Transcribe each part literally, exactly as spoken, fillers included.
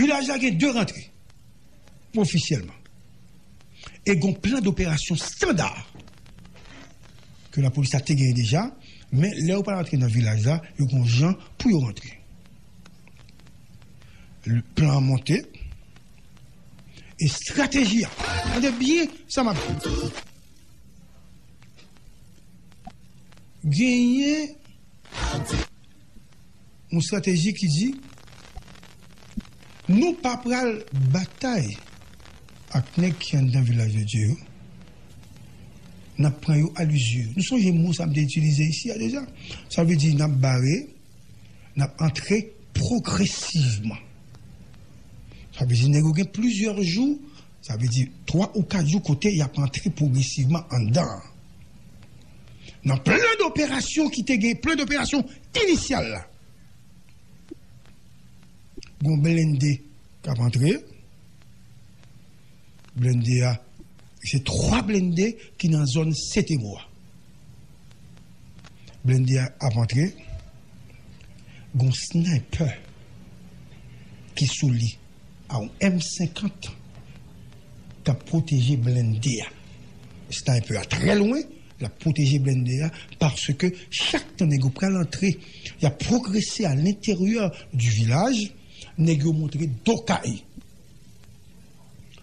Vilaj la gen de rantre, ofisyèlman. E gon plan doperasyon estanda ke lapolis la te genyen deja, men lè yo pral antre nan vilaj la, yo gon jan pou yo rantre. Plan an monte, estrateji a. Tande byen sa m ap di. Genyen yon estrateji ki di, nou pa pral batay ak nèg ki anndan Vilaj de Dye yo. N ap pran yo a lizye. Nou sonje mo sa m te itilize isi a deja. Sa vle di n ap bare, n ap antre pwogresivman. Sa vle di nèg yo gen plizyè jou, sa vle di twa ou kat jou kote y ap antre pwogresivman anndan an. Nan plan doperasyon ki te gen, plan doperasyon inisyal la, gon blende k ap antre. Blende a, se twa blende ki nan zòn Setemo a. Blende a ap antre, gon sniper ki sou li, a yon M senkant k ap pwoteje blende a. Sniper a trè lwen, l ap pwoteje blende a, paske chak tan nèg yo pral antre, y ap pwogrese a lenteryè di vilaj, nèg yo montre do kay.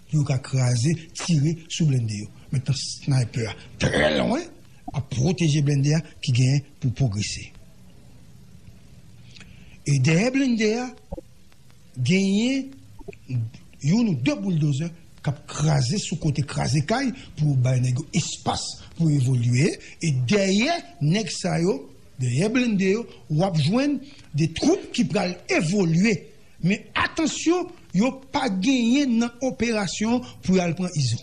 Yo ka kraze, tire sou blende yo. Mentnan, sniper a trè lwen, ap pwoteje blende a ki genyen pou pwogrese. E dèyè blende a, genyen youn ou de bouldozè k ap kraze sou kote kraze kay pou bay nèg yo espas pou evolye. E dèyè nèg sa yo, dèyè blende yo, w ap jwenn de twoup ki pral evolye. Men atansyon, yo pa genyen nan operasyon pou y al pran Izo.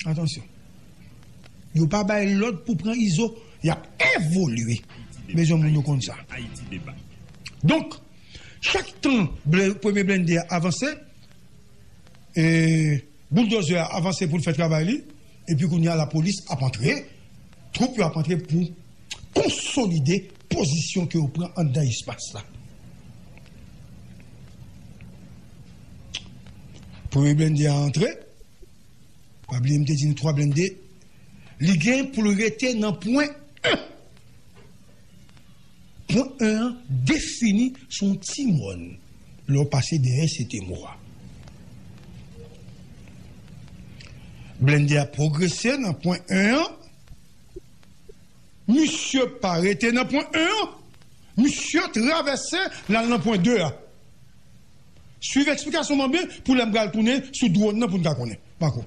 Atansyon. Yo pa bay lòd pou pran Izo. Y ap evolye. Bezwen moun yo konn sa. Donk, chak tan ble- premye blende a avanse, e, bouldozè a avanse pou l fè travay li, epi kounye a lapolis ap antre, twoup yo ap antre pou konsolide pozisyon ke yo pran anndan espas la. Premye blende a antre, pa bliye m te di nou twa blende, li gen pou l rete nan pwen en. Pwen en an defini sou yon ti mòn lè w pase dèyè Setemo a. Blende a pwogrese nan pwen en an. Misye pa rete nan pwen en an. Misye travèse l al nan pwen de a. Swiv eksplikasyon m an byen pou lè m pral tounen sou dwòn nan pou n ka konnen. Pako.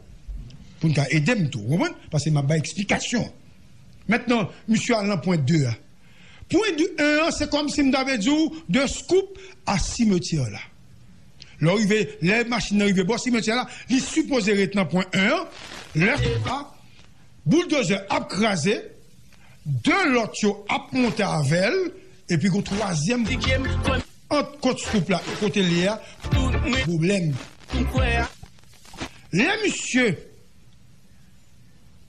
Pou n ka ede m tou, w konprann? Paske m ap bay eksplikasyon. Mentnan, misye al nan pwen de a. Pwen de en an, se kòmsi m ta vle di w de Scoop a simetyè la. Lè w rive, lè machin nan rive bò simetyè la, li sipoze ret nan pwen en an. Lè sa, bouldozè ap kraze, de lòt yo ap monte avè l, epi gon twazyèm ant kot Scoop la e kote l ye a, pwoblèm. Lè misye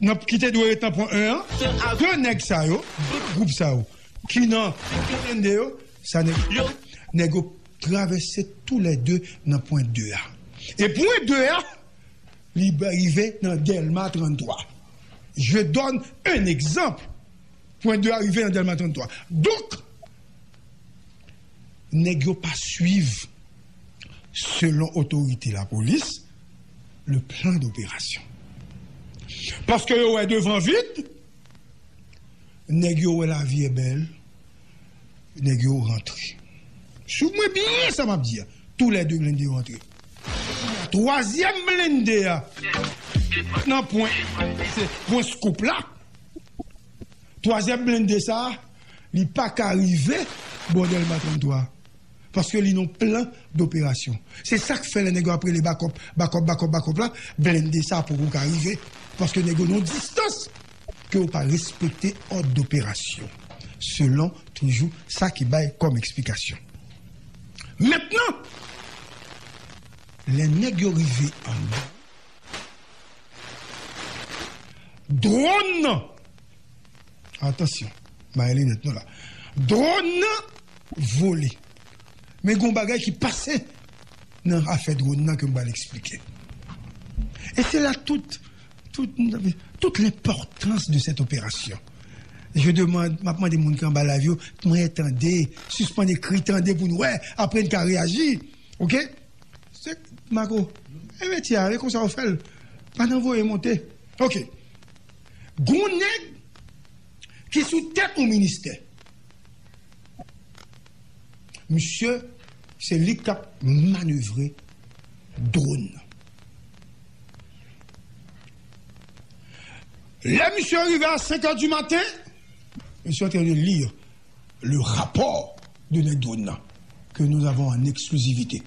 nan, ki te dwe ret nan pwen en an, de nèg sa yo, de gwoup sa yo, ki nan blende yo, sa nèg, nèg yo travèse toulède nan pwen de a. E pwen de a, li ba- rive nan Dèlma tranntwa. Je donne un exemple. Pwen de a rive nan Dèlma tranntwa. Donk, nèg yo pa swiv, selon otorite lapolis, le plan d'opération. Paske yo wè devan vid, nèg yo wè lavi e bèl, nèg yo rantre. Swiv mwen byen sa m ap di a. Toulède blende yo rantre. Twazyèm blende a nan pwen, se pwen Scoop la. Twazyèm blende sa a, li pa ka rive bò Dèlma tranntwa. Paske li nan plan doperasyon. Se sa k fè lè nèg yo ap rele bakòp, bakòp, bakòp, bakòp la, blende sa a poko ka rive. Paske nèg yo nan distans ke yo pa respekte òd doperasyon. Selon toujou sa ki bay kòm eksplikasyon. Mentnan, lè nèg yo rive anndan, dwòn nan, atansyon, bay linèt nou la. Dwòn nan vole. Men gen yon bagay ki pase nan afè dwòn nan ke m pral eksplike. E se la tout, tout, tout lenpòtans de cette opération. Je demande, m ap mande moun ki anba live yo, mwen tande, sispann ekri, tande pou nou wè, apre n ka reyaji. Oke? Se, Marco, e metye a, e konsa w fè l. Pa nan voye monte. Oke. Gon nèg ki sou tèt yon ministè. Misye, se li k ap manevre dwòn nan. Lè misye rive a senk è di maten, misye antre de lire le rapport de nèg dwòn nan, que nous avons en exclusivité.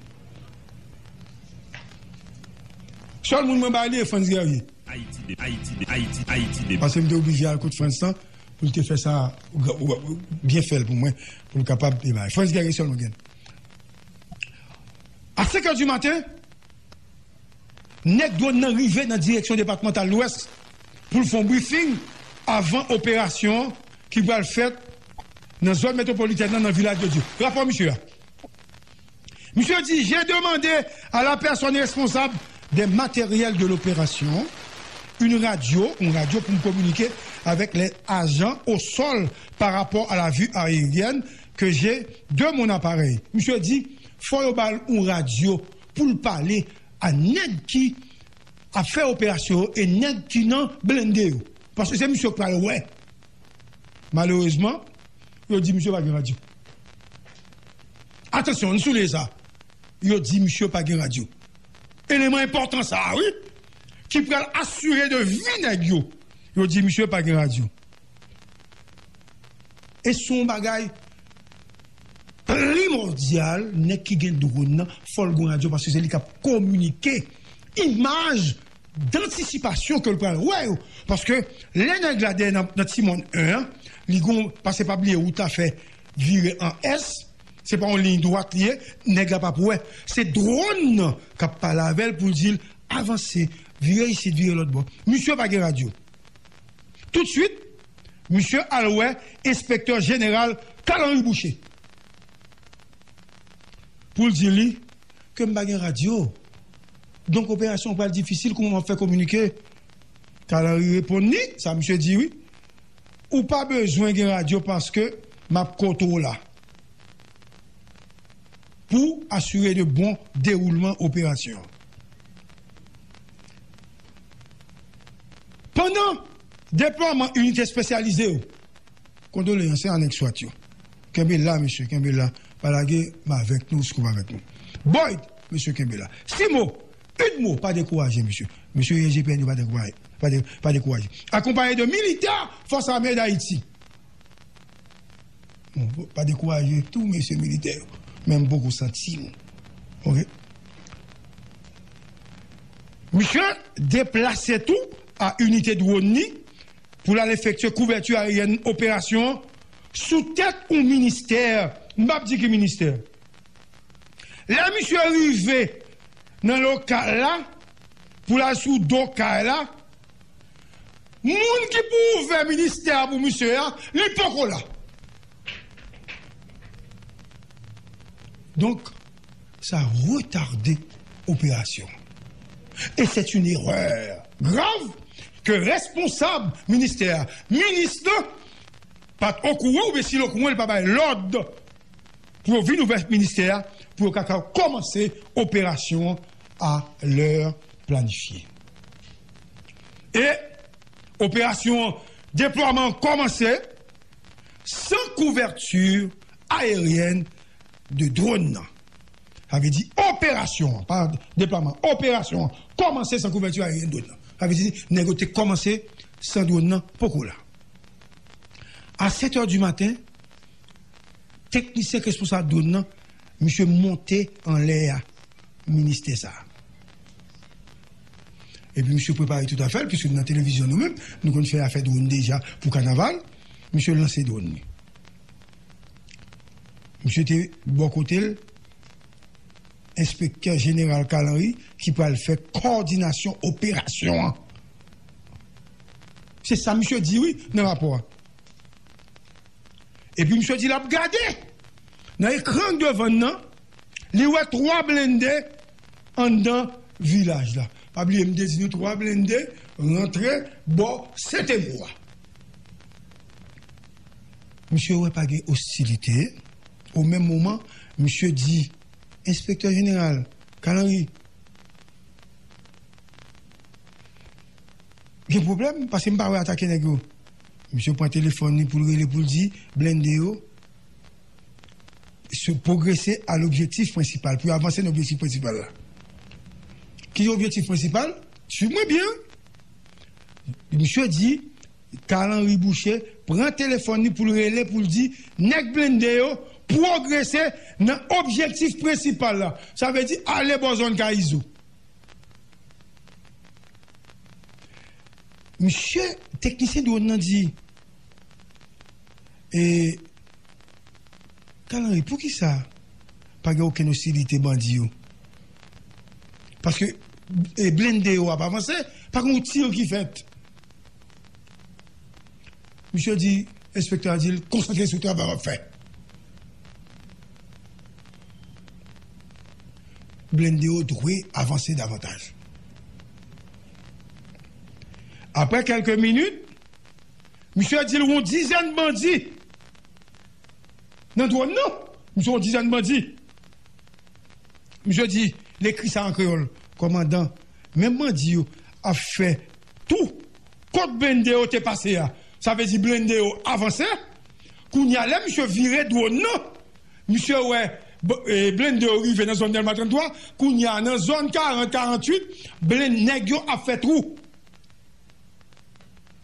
Sèl moun mwen ba li e Frantz Guerrier. Ayiti de, Ayiti de, Ayiti, Ayiti de. Paske m te oblije al kot Frantz lan pou l te fè sa, byen fè l pou mwen, pou l kapab bay. Frantz Guerrier sèlman gen. A senk è di maten, nèg dwòn nan rive nan direksyon depatmantal Lwès pou l fè yon briefing avan operasyon ki pral fèt nan zòn metwopolitèn nan, nan Vilaj de Dye. Rapò misye a. Misye di, j'ai demandé à la personne responsable des matériels de l'opération, une radio, yon radyo pou m kominike avec les agents au sol par rapport à la vue aérienne que j'ai de mon appareil. Misye di, fò yo ba l yon radyo pou l pale a nèg ki ap fè operasyon yo e nèg ki nan blende yo. Paske se misye k pral wè. Malerezman, yo di misye pa gen radyo. Atansyon, n souliye sa. Yo di misye pa gen radyo. Eleman enpòtan sa a, wi, ki pral asire de vi nèg yo. Yo di misye pa gen radyo. E se yon bagay primòdyal, nèg ki gen dwòn nan, fò l gen radyo, paske se li k ap kominike imaj dantisipasyon ke l pral wè yo. Paske lè nèg la dèyè nan, nan Timòn en an, li gon, paske pa bliye wout la fè vire an S, se pa yon liy dwat li ye, nèg la p ap wè. Se dwòn nan k ap pale avè l pou l di l avanse, vire isit, vire lòt bò. Misye pa gen radyo. Toutswit, misye al wè enspektè jeneral Carl Henry Boucher pou l di li ke m pa gen radyo. Donk, operasyon an pral difisil, kouman m ap fè kominike? Carl Henry reponn li, sa misye di wi, ou pa bezwen gen radyo paske m ap kote w la pou asire de bon dewoulman operasyon an. Pandan deplwaman inite espesyalize yo, kondoleyans, se anèk swat yo. Kenbe la, mesye, kenbe la. Pa lage, m avèk nou, Scoop avèk nou. Boyd, mesye, kenbe la. Simo, Udmo, pa dekouraje, mesye. Mesye I G P N yo pa dekouraje. Pa de, pa dekouraje. Akonpaye de militè Fòs Ame Dayiti. Bon, pa dekouraje tou mesye militè yo. Men m poko santi nou. Oke? Misye deplase tou a inite dwòn ni pou l al efektye kouvèti aeryèn operasyon an sou tèt yon ministè. M p ap di ki ministè. Lè misye rive nan lokal la, pou l al sou do kay la, moun ki pou ouvè ministè a pou misye a, li poko la. Donk, sa retade operasyon. Et c'est une erreur grave que responsab ministè a, minis la, pa t okouran, oubyen si l okouran, li pa bay lòd pou yo vin ouvè ministè a, pou yo ka, ka kòmanse operasyon an a lè planifye. E operasyon deplwaman an kòmanse san kouvèti aeryèn de dwòn nan. Sa vle di operasyon an, pa deplwaman, operasyon an kòmanse san kouvèti aeryèn dwòn nan. Sa vle di nèg yo te kòmanse san dwòn nan poko la. A sèt è di maten, teknisyen k responsab dwòn nan, misye monte anlè a, ministè sa a. Epi misye prepare tout afè l, piske nan televizyon nou menm, nou konn fè afè dwòn deja pou kanaval, misye lanse dwòn li. Misye te bò kote l, enspektè jeneral Carl Henry, ki pral fè kòdinasyon operasyon an. Se sa misye di, wi, nan rapò a. Epi misye di l ap gade nan ekran k devan l nan, li wè twa blende anndan vilaj la. Pa bliye, m te di nou twa blende rantre bò Sentemo a. Misye wè pa gen ostilite. O menm moman, misye di, Enspektè Jeneral Kalanri, gen pwoblèm, paske m pa wè atake nèg yo. Misye pran telefòn li pou l rele pou l di blende yo se pwogrese a lobjektif prensipal, pou yo avanse nan objektif prensipal la. Ki objektif prensipal? Swiv mwen byen. Misye di, Carl Henry Boucher pran telefòn li pou l rele pou l di nèg blende yo pwogrese nan objektif prensipal la. Sa vle di ale bò zòn Kayizo. Misye, teknisyen dwòn nan di, e, Carl Henry, poukisa pa gen okenn ostilite bandi yo? Paske e, blende yo ap avanse, pa gen yon ti ki fèt. Misye di, enspektè a di l, konsantre sou travay w ap fè. Blende yo dwe avanse davantaj. Apre kèlke minit, misye di l yon dizèn bandi nan dwòn nan. Misye yon dizèn bandi. Misye di, l ekri sa an kreyòl, kòmandan, menm bandi yo ap fè tou kot blende yo te pase a. Sa vle di blende yo avanse. Kounye a, lè misye vire dwòn nan, misye wè b- e, blende yo rive nan zòn Dèlma trannntwa. Kounye a, nan zòn karant, karanntuit, blen- nèg yo ap fè twou.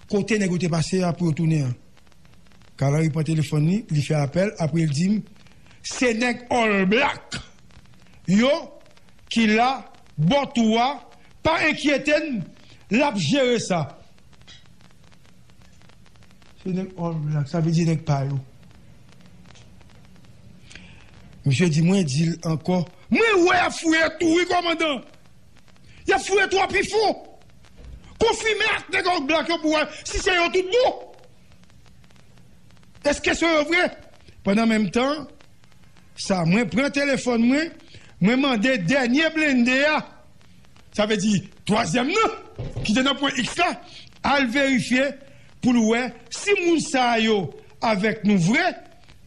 Kote nèg yo te pase a pou yo tounen an? Carl Henry pran telefòn li, li fè apèl, apre l di m, se nèg All Black yo ki la bò twou a, pa enkyete n, l ap jere sa. Se nèg All Black, sa vle di nèg pa yo. Misye di, mwen di l ankò, mwen wè y ap fouye twou wi, kòmandan. Y ap fouye twou pi fon. Konfime ak nèg All Black yo pou wè si se yo tout bon. Èske se yo vre? Pandan menm tan sa, mwen pran telefòn mwen, mwen mande dènye blende a, sa vle di twazyèm nan, ki te nan pwen X la, al verifye pou l wè si moun sa yo avèk nou vre.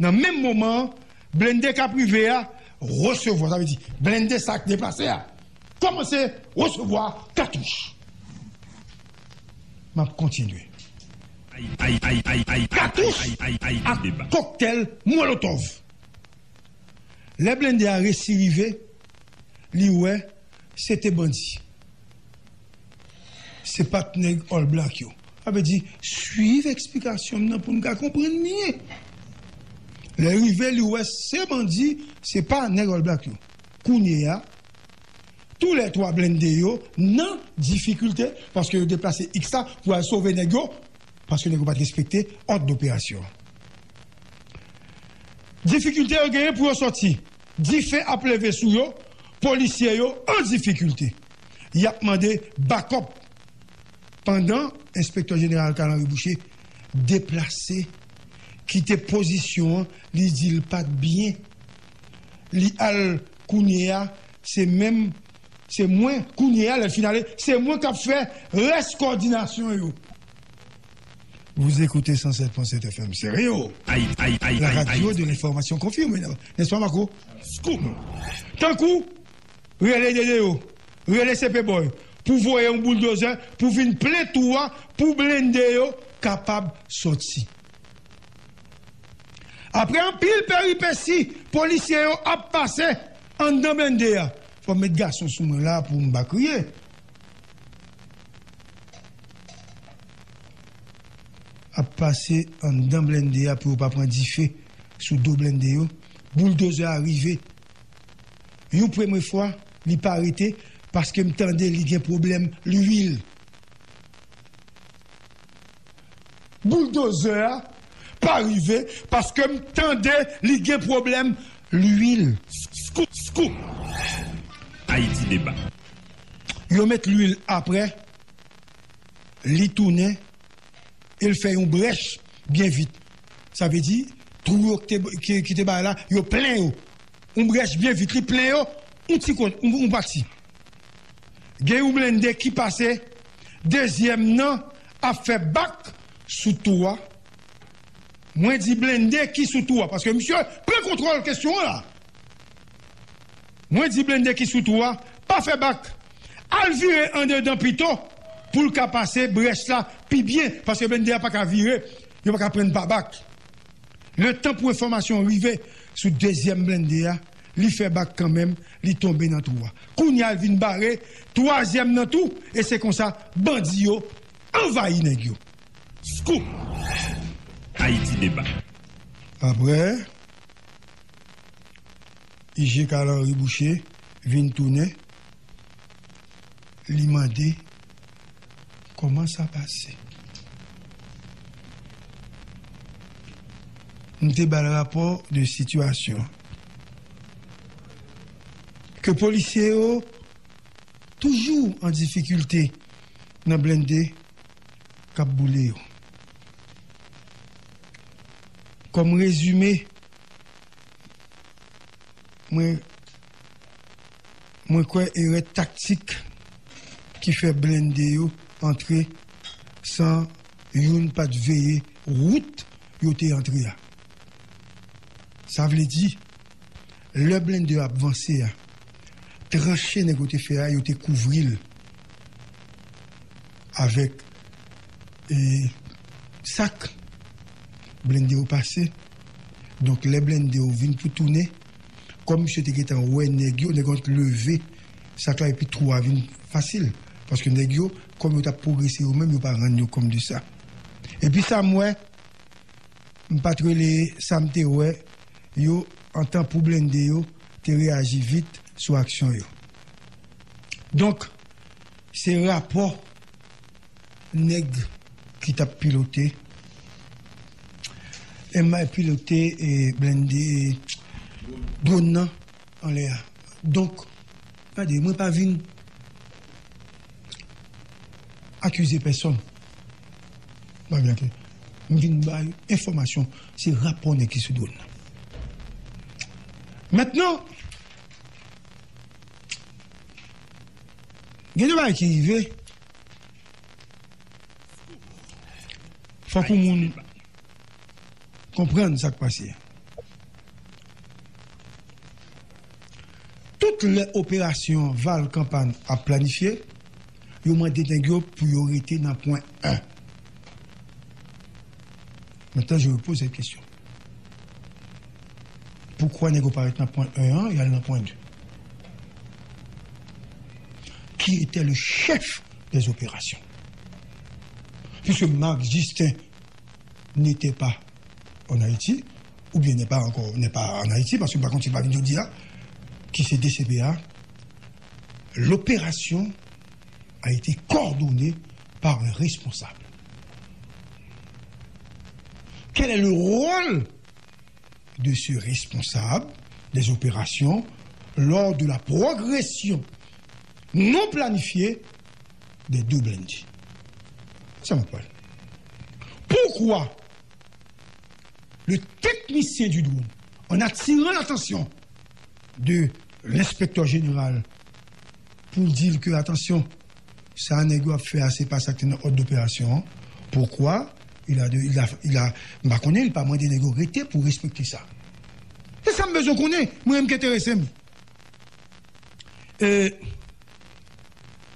Nan menm moman an, blende k ap rive a resevwa, sa vle di blende sa k deplase a kòmanse resevwa katouch. M ap kontinye. Katouch ak koktèl molotòv. Lè blende a resi rive, li wè se te bandi. Se pa t nèg All Black yo. Sa vle di, swiv eksplikasyon m nan pou n ka konprann byen. Lè rive, li wè se bandi, se pa nèg All Black yo. Kounye a, toulètwa blende yo nan difikilte, paske yo deplase X la pou al sove nèg yo, paske nèg yo pa t respekte òd doperasyon. Difikilte yo genyen pou yo sòti. Dife ap leve sou yo, polisye yo an difikilte. Y ap mande bakòp. Pandan enspektè jeneral Carl Henry Boucher deplase, kite pozisyon an, li di l pa t byen. Li al kounye a, se menm, se mwen, kounye a, lè l fin ale, se mwen k ap fè rès kowòdinasyon yo. Vous écoutez cent sept point sept F M Stereo, la radio de l'information confirmée, n'est-ce pas, Marco? Scoop. Tankou, rele Dede yo, rele C P Boy, pou voye yon bouldozè, pou vin plen twou a, pou blende yo kapab sòti. Apre anpil peripesi, polisye yo ap pase anndan blende a. Fò m met gason sou mwen la pou m pa kriye. Ap pase anndan blende a pou yo pa pran dife sou do blende yo. Bouldozè a rive. Yon premye fwa, li pa rete paske m tande li gen pwoblèm lwil. Bouldozè a pa rive paske m tande li gen pwoblèm lwil. Scoop, scoop. Ayiti Deba. Yo met lwil apre, li tounen, e l fè yon brèch byen vit. Sa vle di, twou yo ki te, ki, ki te bay la, yo plen yo. yon brèch byen vit, li plen yo, yon ti kote, yon, yon pati. Gen yon blende ki pase, dezyèm nan ap fè bak sou tou a. Mwen di blende ki sou tou a, paske misye pran kontwòl kesyon an la. Mwen di blende ki sou tou a, pa fè bak. Al vire andedan pito pou l ka pase brèch la pi byen, paske blende a pa ka vire, yo pa ka pran pa bak. Letan pou enfòmasyon rive sou dezyèm blende a, li fè bak kanmenm, li tonbe nan twou a. Kounye a, l vin bare twazyèm nan tou, e se konsa bandi yo anvayi nèg yo. Scoop! Ayiti Deba. Apre, I G Carl Henry Boucher vin tounen, li mande kòman sa pase. M te ba l rapò de sitiyasyon ke polisye yo toujou an difikilte nan blende k ap boule yo. Kòm rezime, mwen, mwen kwè erè taktik ki fè blende yo antre san youn pa t veye wout yo te antre a. Sa vle di, lè blende yo ap vanse a, tranche nèg yo te fè a, yo te kouvri l avèk, e, sak. Blende yo pase. Donk, lè blende yo vin pou tounen, kòm misye te gentan wè nèg yo, nèg yo leve sak la epi twou a vin fasil. Paske nèg yo, kòm yo t ap pwogrese yo menm, yo pa rann yo kont de sa. Epi sa m wè, m pa t rele sa m te wè yo, antan pou blende yo te reyaji vit sou aksyon yo. Donk, se rapò nèg ki t ap pilote, M I pilote, e, blende, e, dwòn nan anlè a. Donk, gade, mwen pa vin akize pèsonn. Bagay ke m vin bay enfòmasyon, se rapò nèg ki sou dwòn nan. Mentnan, gen de bagay ki rive, fòk yon moun konprann sa k pase a. Tout lè operasyon Val Kanpan ap planifye, yo mande nèg yo pou yo rete nan pwen en. Maintenant, je vous pose cette question. Poukwa nèg yo pa ret nan pwen en an, y al nan pwen de? Qui était le chef des opérations? Puisque Marc Justin n'était pas en Haïti, ou bien n'est pas encore, n'est pas en Haïti, paske m pa konn si l pa vin jodi a, ki se D C P A, l'opération a été coordonnée par un responsable. Quel est le rôle de ce responsable des opérations lors de la progression non planifiée des deux blindés? Sa m ap pale. Pourquoi le technicien du drone, en attirant l'attention de l'inspecteur général pour dire que, attention, sa nèg yo ap fè a, se pa sa ki te nan òd doperasyon an. Poukwa? Il a, il a, il a, m pa konnen, li pa mande nèg yo rete pou respekte sa. Se sa m bezwen konnen, mwen menm ki enterese m. E,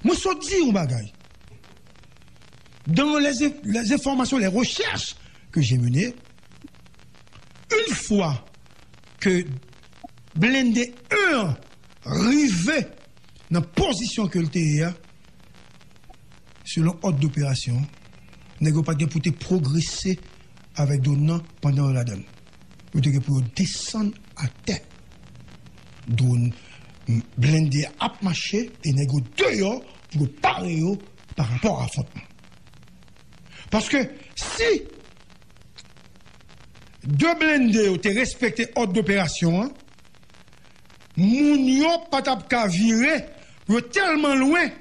mwen sot di yon bagay. Dans les, les informations, les recherches que j'ai menées, une fois ke blende en an rive nan pozisyon ke l te ye a, selon òd doperasyon, nèg yo pa t gen pou te pwogrese avèk dwòn nan pandan yo ladan l. Yo te gen pou yo desann atè. Dwòn, blende a ap mache e nèg yo deyò pou yo pare yo pa rapò a afwontman. Paske si de blende yo te respekte òd doperasyon an, moun yo pa t ap ka vire pou yo tèlman lwen,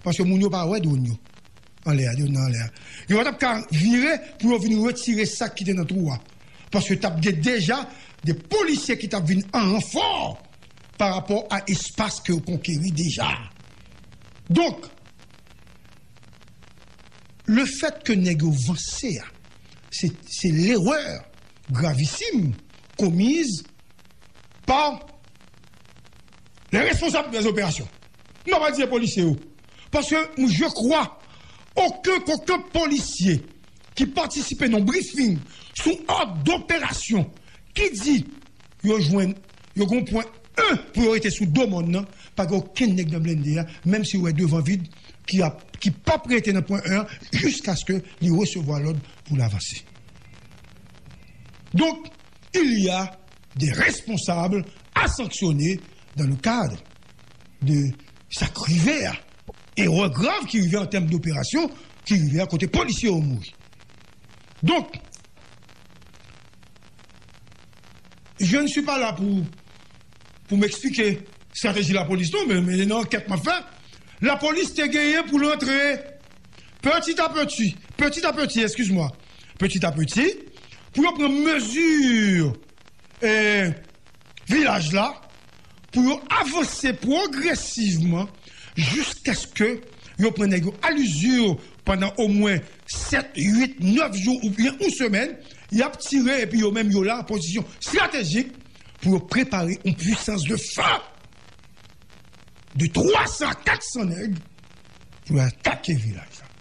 paske moun yo pa wè dwòn yo anlè a, dwòn nan anlè a. Yo pa t ap ka vire pou yo vin retire sa ki te nan twou a, paske t ap gen deja de polisye ki t ap vin an ranfò pa rapò a espas ke yo konkeri deja. Donk, lefèt ke nèg yo vanse a, se, se lerè gravisim komiz pa les responsables des opérations. Non, pa di polisye yo. Paske, je crois, okenn, okenn polisye ki patisipe nan briefing sou òd doperasyon ki di yo jwenn, yo gon pwen en pou yo rete sou do mòn nan, pa gen okenn nèg nan blende a, menm si yo wè devan vid, ki ap, ki p ap rete nan pwen en an jiskaske li resevwa lòd pou l avanse. Donk, il y a des responsables à sanctionner dans le cadre de sa k rive a. Erè grav ki rive an tèm doperasyon, ki rive a kote polisye yo mouri. Donk, je ne suis pas là pour, pour m'expliquer stratégie lapolis non, men, men nan ankèt m ap fè, lapolis te genyen pou l antre petit à petit, petit à petit, excuse-moi, petit à petit, pou yo pran mezi, eh, vilaj la, pou yo avanse pwogresivman jiskaske yo pran nèg yo a lizir pandan omwen sèt, uit, nèf jou oubyen yon semèn, y ap tire epi yo menm yo la an pozisyon estratejik pou yo prepare yon pwisans de fè de twa san a kat san nèg pou yo atake vilaj la.